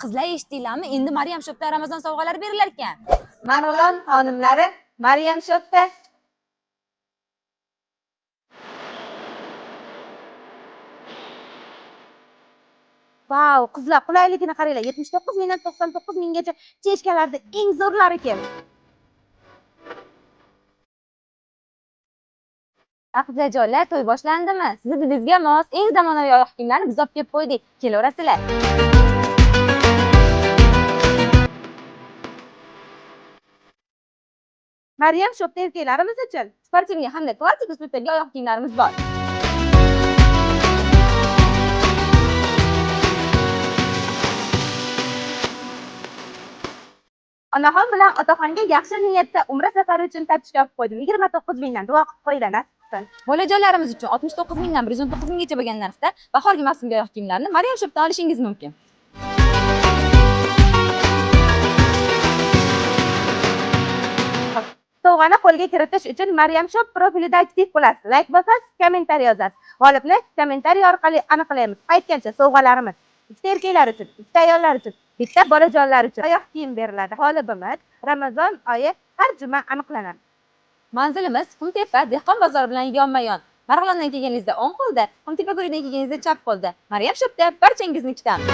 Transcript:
Qizlar, eshitdinglarmi? Endi Maryam Shopda Ramazon sovg'alari berilar ekan. Marg'ilon xonimlari Maryam Shopda. Vau, qizlar, qulayligini qaranglar. 79 mingdan 99 minggacha cheshkalarda eng zo'rlari keldi. Aqzajonlar, to'y boshlandimi? Sizni didingizga mos eng zamonaviy oyoq kiyimlarni biz olib kelib qo'ydik. Kelaverasizlar. Maryam Shopda erkaklarimiz uchun Sportivniy hamda klassik uslubdagi oyoq kiyimlarimiz bor. Onaxon bilan otaxonga yaxshi niyatda umra safari uchun tapchka olib qo'ydim. 29 mingdan duo qilib qo'yinglar, nasib qilsin. Bolajonlarimiz uchun 69 mingdan 119 minggacha bo'lgan narxda bahorgi mavsumgi oyoq kiyimlarni Maryam Shopdan olishingiz mumkin. Sovg'ani qo'lga kiritish uchun Maryam Shop profilida aktiv bo'lasiz. Like bosasiz, kommentariy yozasiz. G'olibni kommentariy orqali aniqlaymiz. Aytgancha sovg'alarimiz ikkita erkaklar uchun, ikkita ayollar uchun, bitta bolajonlar uchun oyoq kiyim beriladi. G'olibimiz Ramazon oyi har juma aniqlanadi. Manzilimiz Qumtepa dehqon bozori bilan yonma-yon. Marg'ilondan kelganingizda o'ng qo'lda, Qumtepa ko'ridan kelganingizda chap qo'lda. Maryam Shopda barchangizni kutamiz.